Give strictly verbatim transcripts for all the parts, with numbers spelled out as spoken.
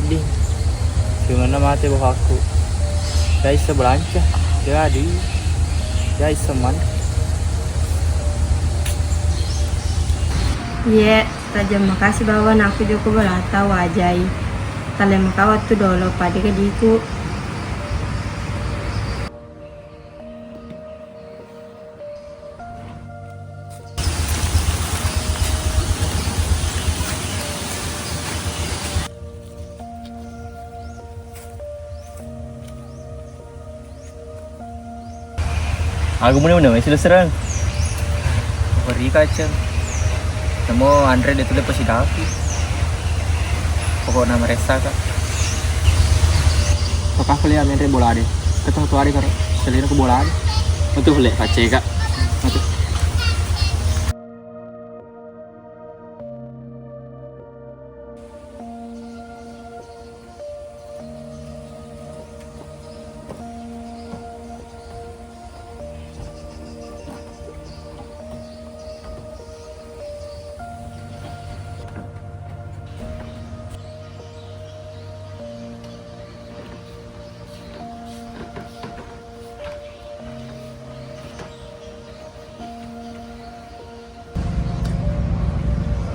Ding, siwimanna mate bapakku. Dai isseng balanca, jadi dai isseng manre. Iye, tajeng makasi bawang anakku jokka bolata wajai. Talemmaka wettu dolo, pada kadiku. Aga mune-mune mai silessureng. Beri kacang. Namo anre de tulle pasi dapi. Pokokna maressa ka. Pokokna kuliah menre bola de. Ketemu tu hari karo. Selino ke bola de. Untuk le pace ka. Untuk.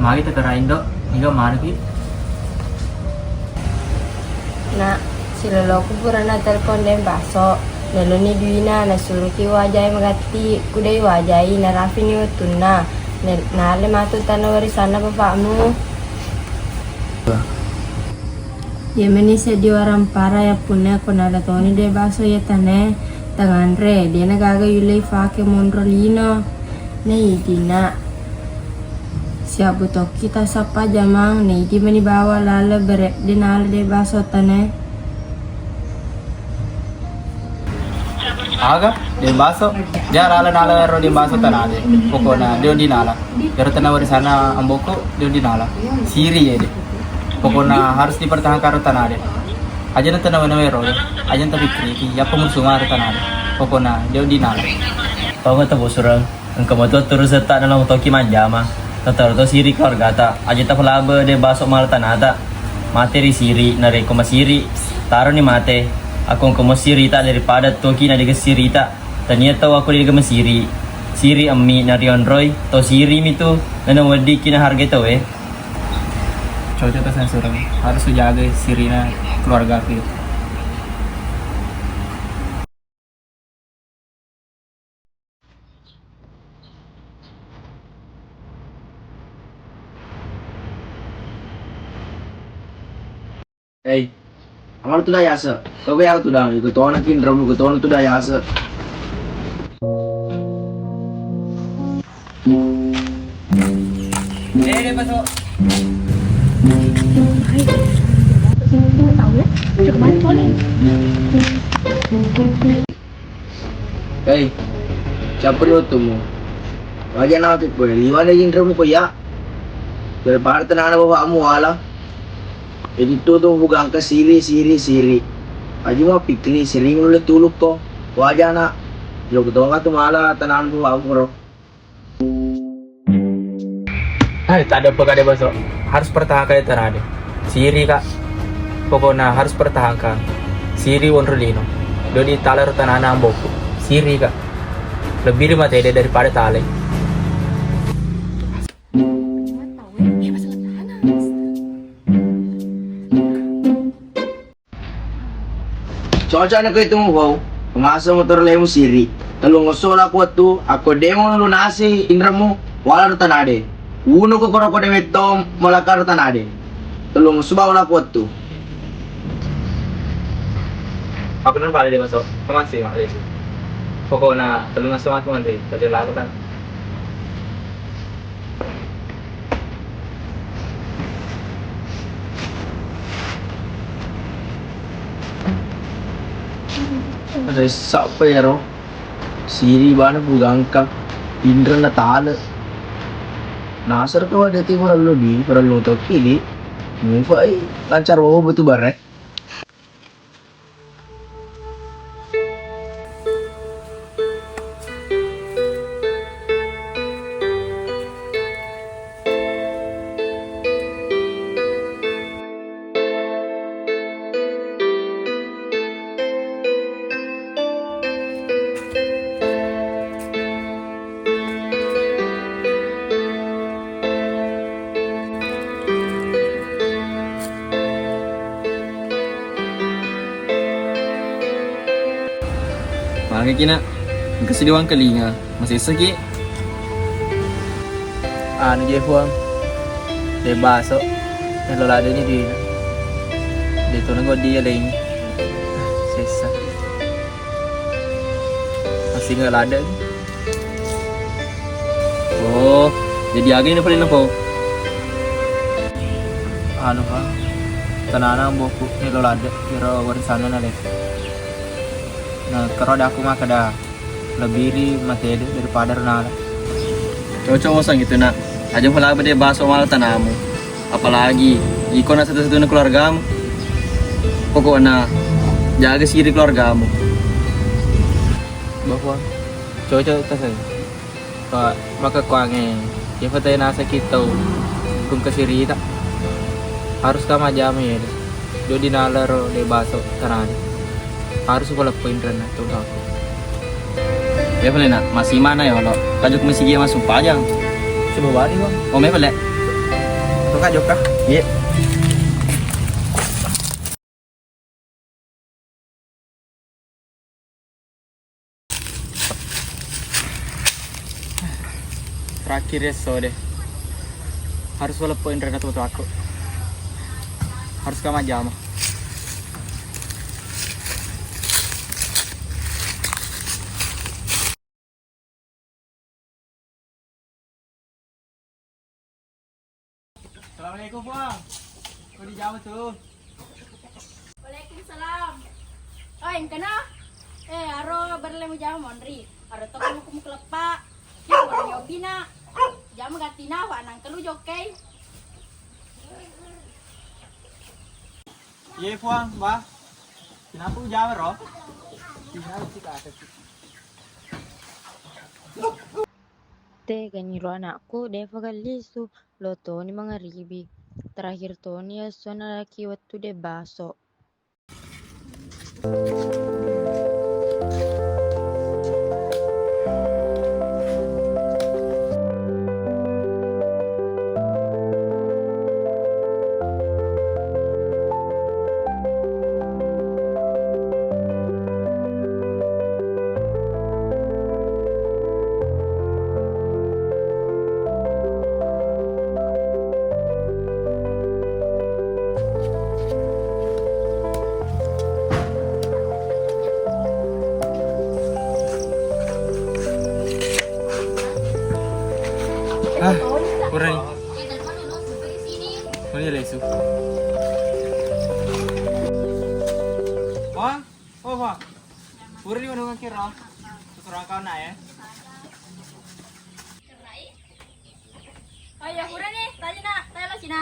Magi tekerain do, niga manuki? Nak, siloloku purana telpon de baso. Naluni duina, nasuruki wajai magatti, kudai wajai, narafini wettunna. Ne-, nale matu tanah warisanna bapakmu. Iya meni seddi warampara yappunna ko nala toni de baso iya tanae, tanganre, dena gaga yulle ifake monro lino. Na idi, Nak. Siabbu tokki tasappa jamang, na idi meni bawa lale bere-, de nala de baso tanae. Aga? De baso? De lala nala ero de baso tanade. Pokokna de ondi nala. Ero tana warisanna amboku de ondi nala. Siri ede. Pokokna harus dipertahankan ero tanade. Aja na tanawa-nawa ero. Aja na tapikkiriki. Yappa mursuma ero tanade. Pokokna de ondi nala. Tau nggak tau bosurang? Engka metu terus ta nalong toki majjama. Tataro to siri keluargata. Aja tapalabe de baso mala tanata. Mate ri siri, narekko masiri, taroni mate. Akko engka masirita daripada toki na dega sirita. Tania tau akko dega masiri. Siri emmi narionroi, to siri mitu, nana weddikki na harga tau e. Cocok to sansureng. Harus ujaga sirina keluarga aku. Hei, amala tu dayasa. Kau kaya tu dang, ikut tona kin ramu ikut tona tu dayasa. Hei, cappu ri wettummu. Waja napi koe, liwana inremu ko ya. Daripada tanana bapakmu wala. Jadi tu tu buka angka siri, siri, siri. Aji mau pikiri siri nulle tuluk ko. Waja nak. Lo ketonga tu mala tanana bapakmu ro. Eh, tak ada apa kade baso. Harus pertahankan itu tanade. Siri kak. Pokoknya harus pertahankan. Siri wonro lino. Dodi tala ro tanana amboku. Siri kak. Lebih lima tede daripada tale. Cocok na ko itu mu bau. Pemasa motor lemu siri. Telung esso laku wettu, akko demo lunasi inremu, wala ro tanade. Wunu ko koro kode metto, malaka ro tanade. Telung esso bau laku wettu. Aku nang bale de maso, pemasi mak de. Pokokna telung esso matu mandi, tadi laku tan. Ressa pa ero. Siri bana bugangka. Inreng na tale. Nasar tu ada ti parellu di, parellu tokki di. Mufai lancar wawa batu bare. Aga ki, Nak? Engka siddi wangkalinga, masessaki. Anu je, Puang, de' baso, melo ladde' ni duina. De' to na godi alengngi. Sessa. Masih nggak ladde' ni. Oh, jadi aga ini paling nopo? Anu, Puang, tanana amboku melo ladde', iro warisanna na le. Na kero adaku makkeda, lebih ri matede daripada ro nala. Cocok waseng itu, Nak. Aja pala de' baso mala tanamu. Apalagi iko na satu-satunya keluargamu. Pokokna jaga siri keluargamu. Bah, Puang, cocok taseng. Pak, makkekkuangnge, iye fa tena naseng ki tau kung kasirita. Harus ka majjama yede. Dodi nala ro de' baso tanana. Harus ko leppo inrenna tau aku. Iye pale, Nak, masih mana ya, lo? Kajuk masih dia masuk pajang. Coba balik, Bang. Oh, me pale. Lo kajuk kah? Iya. Terakhir esso de. Harus ko leppo inrenna tau aku. Harus ka majjama. Assalamualaikum, Puang. Ko dijama tu. Waalaikumsalam. Oi, engkana? Eh, aro berle mujama monri. Aro to kamu kumu keleppa. Ki, aro yobi na. Jama gatina, wa nang kelu jokkei. Iye, Puang, Bah. Kenapa ujama ro? Tinggal kita ada. Tegani ro anakku, de'fa gallisu, lo toni mangaribi. Terakhir toni esso nalaki wettu de' baso. Ah, kurang. Mana lesu? Wah, oh, wah. Purani wadong kiro. Susurang kau na ya. Oh iya, purani, tanya na, tanya lo sina.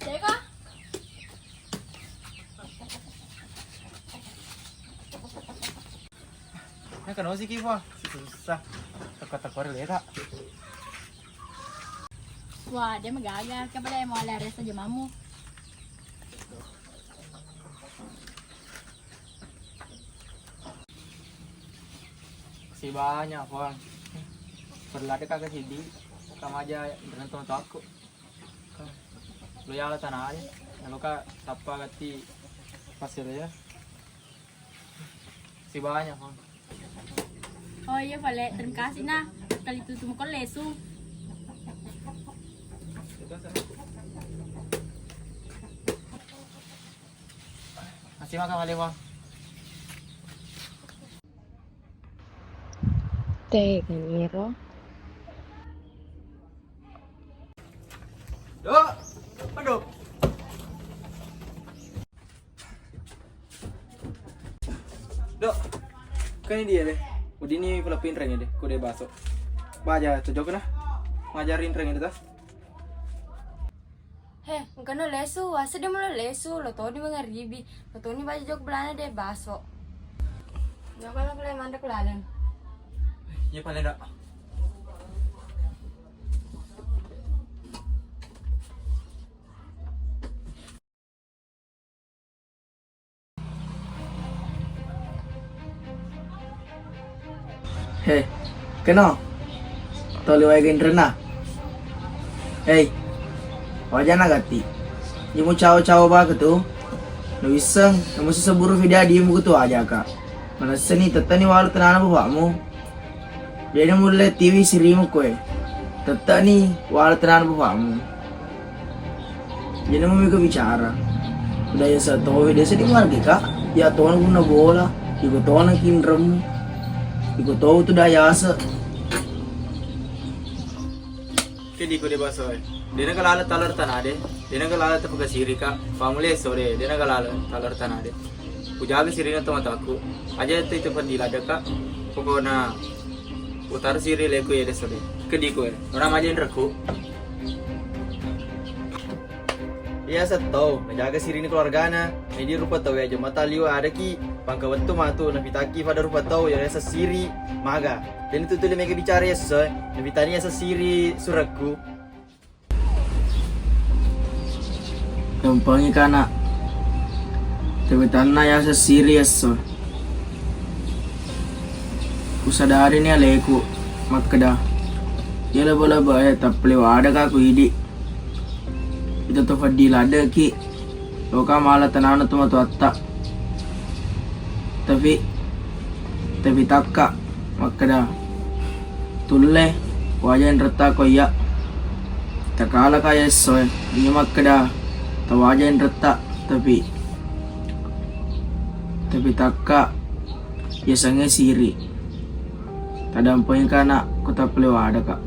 Jago. Nah, kena sih, Ki, wah. Susah. Teko-teko leta. Wah, dia magaga. Coba deh, mau lari saja mamu. Si banyak, Puang. Perlu ada kagak sidi. Sama aja beruntung aku. Lo ya, lo tanah aja. Lalu kak, tapa gati pasir ya. Si banyak, Bang. Oh iya, pale, terima kasih nah. Kali itu tuh mau lesu. Masih makan kali, Bang. Tega niro. Dok, aduh. Dok, kan ini dia deh. Udini pula pinreng deh, ku deh baso. Baja cocok nah. Ngajarin reng itu tas. He, engkano lesu, asa de mulo lesu, lo toni mangaribi, lo toni baja jok belana de baso. Jokka lo pale manre ku laleng. Iya pale, Dok. He, keno. Toli wae genrena. Hei, wajana gatti. Imu cawa-cawa baka tu. Nuwisseng, namusi seburu video dimu kutu aja ka. Manessani tettani wala tenana bapakmu. Dena mulle tiwi sirimu koe. Tettani wala tenana bapakmu. Jadi mau mega bicara. Udah ya satu, dia sedih warga kak. Ya tona guna bola, iko tona kinrem, iko tau tu dayasa. Ke diko de baso e. Dena galala talar tanade, dena galala tapaka sirika. Pamule sore, dena galala talar tanade. Kujaga sirina tomatoakku. Aja itu itu pendila deka. Pokona utara siri leku ya de sore. Ke diko e. Ora majen reku. Iya settau, najaga sirini keluargana. Nedi rupa tau ya jemata liwa adaki, pangka wettu matu, napitakki pada rupa tau ya resa siri, maga. Dan itu tuli mega bicara ya sesuai, napitani ya siri surekku. Gampangi kana, tebetanna ya siri esso. Kusadari ni aleku, makkeda, iya laba-laba e tappale wada ka ku idi. Ita to faddi ladeki, loka mala tanana tomatoatta. Tapi, tapi takka makkeda, tulle waja enretta ko iya. Takala ka esso e, iya makkeda tawaja enretta, tapi, tapi takka yasengnge siri. Tadampengi kana ko tappale wada ka.